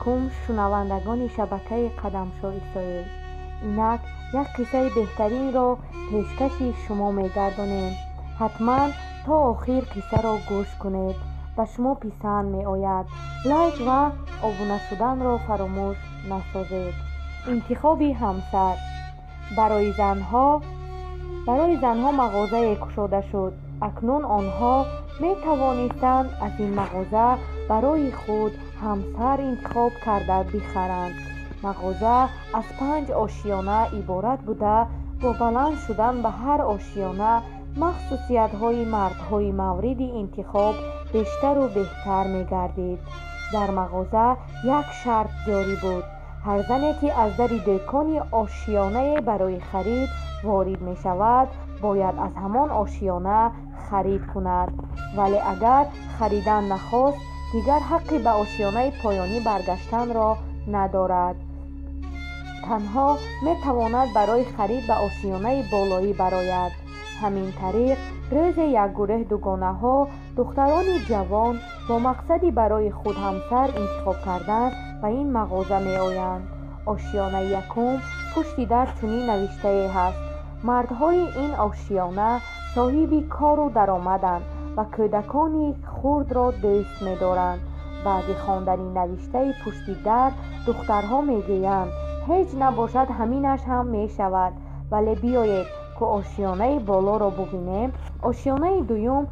Алайкум, шунавандагони шабакаи Қадамшо Исоев. Инак як қиссаи беҳтаринро пешкаши шумо мегардонем. Ҳатман то охир қиссаро гӯш кунед, ба шумо писанд меояд. Лайк ва обуна шуданро фаромӯш насозед. Интихоби ҳамсар. Барои занҳо мағозае кушода шуд. Акнун онҳо метавонистанд аз ин мағоза барои худ ҳамсар интихоб карда бихаранд. Мағоза аз панҷ ошиёна иборат буда, бо баланд шудан ба ҳар ошиёна махсусиятҳои мардҳои мавриди интихоб бештару беҳтар мегардид. Дар мағоза як шарт ҷорӣ буд: ҳар зане, ки аз дари дӯкони ошиёнае барои харид ворид мешавад, бояд аз ҳамон ошиёна харид кунад, вале агар харидан нахост, дигар ҳаққи ба ошиёнаи поёнӣ баргаштанро надорад, танҳо метавонад барои харид ба ошиёнаи болоӣ барояд. Ҳамин тариқ, рӯзе як гурӯҳ дугонаҳо, духтарони ҷавон, бо мақсади барои худ ҳамсар интихоб кардан ба ин мағоза меоянд. Ошиёнаи якум, пушти дар чунин навиштае ҳаст: «Мардҳои ин ошиёна соҳиби кору даромаданд ва кӯдакони хурдро дӯст медоранд». Баъди хондани навиштаи пушти дар духтарҳо мегӯянд: «Ҳеҷ набошад, ҳаминаш ҳам мешавад, вале биёед, ку ошиёнаи болоро бубинем». Ошиёнаи дуюм,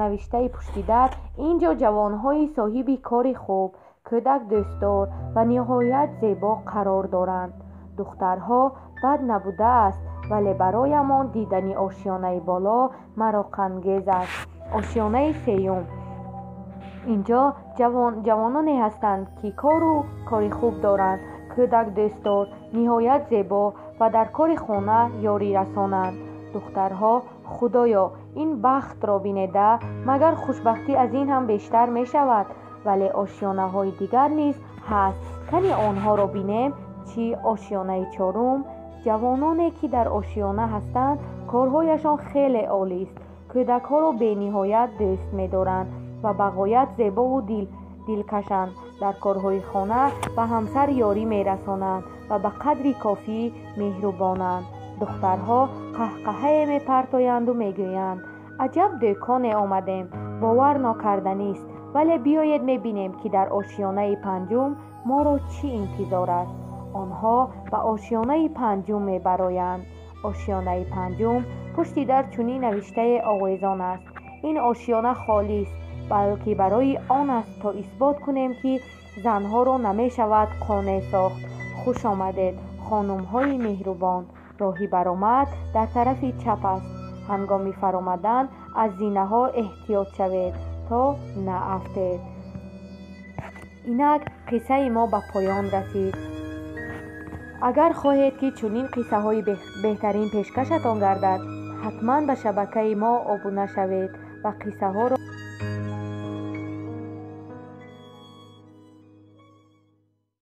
навиштаи пушти дар: «Ин ҷо ҷавонҳои соҳиби кори хуб, кӯдакдӯстдор ва ниҳоят зебо қарор доранд». Духтарҳо: «Бад набудааст, вале бароямон дидани ошиёнаи боло мароқангез аст». Ошиёнаи сеюм: инҷо ҷавононе ҳастанд, ки кору кори хуб доранд, кӯдакдӯстдор, ниҳоят зебо ва дар кори хона ёрирасонанд. Духтарҳо: «Худоё, ин бахтро бинеда, магар хушбахтӣ аз ин ҳам бештар мешавад? Вале ошиёнаҳои дигар низ ҳаст, кани онҳоро бинем чӣ?» Ошиёнаи чорум: ҷавононе, ки дар ошиёна ҳастанд, корҳояшон хеле олист, кӯдакҳоро бениҳоят дӯст медоранд ва ба ғоят зебову дилкашанд, дар корҳои хона ба ҳамсар ёрӣ мерасонанд ва ба қадри кофӣ меҳрубонанд. Духтарҳо қаҳқаҳае мепартоянду мегӯянд: «Аҷаб дӯконе омадем, бовар нокарданист, вале биёед мебинем, ки дар ошиёнаи панҷум моро чӣ интизор аст». Онҳо ба ошиёнаи панҷум мебароянд. Ошиёнаи панҷум, пушти дар чунин навиштае овезон аст: «Ин ошиёна холист, балки барои он аст, то исбот кунем, ки занҳоро намешавад қонеъ сохт. Хуш омадед, хонумҳои меҳрубон. Роҳи баромад дар тарафи чап аст. Ҳангоми фаромадан аз зинаҳо эҳтиёт шавед, то наафтед». Инак қиссаи мо ба поён расид. Агар хоҳед, ки чунин қиссаҳои беҳтарин пешкашатон гардад, ҳатман ба шабакаи мо обуна шавед ва қиссаҳоро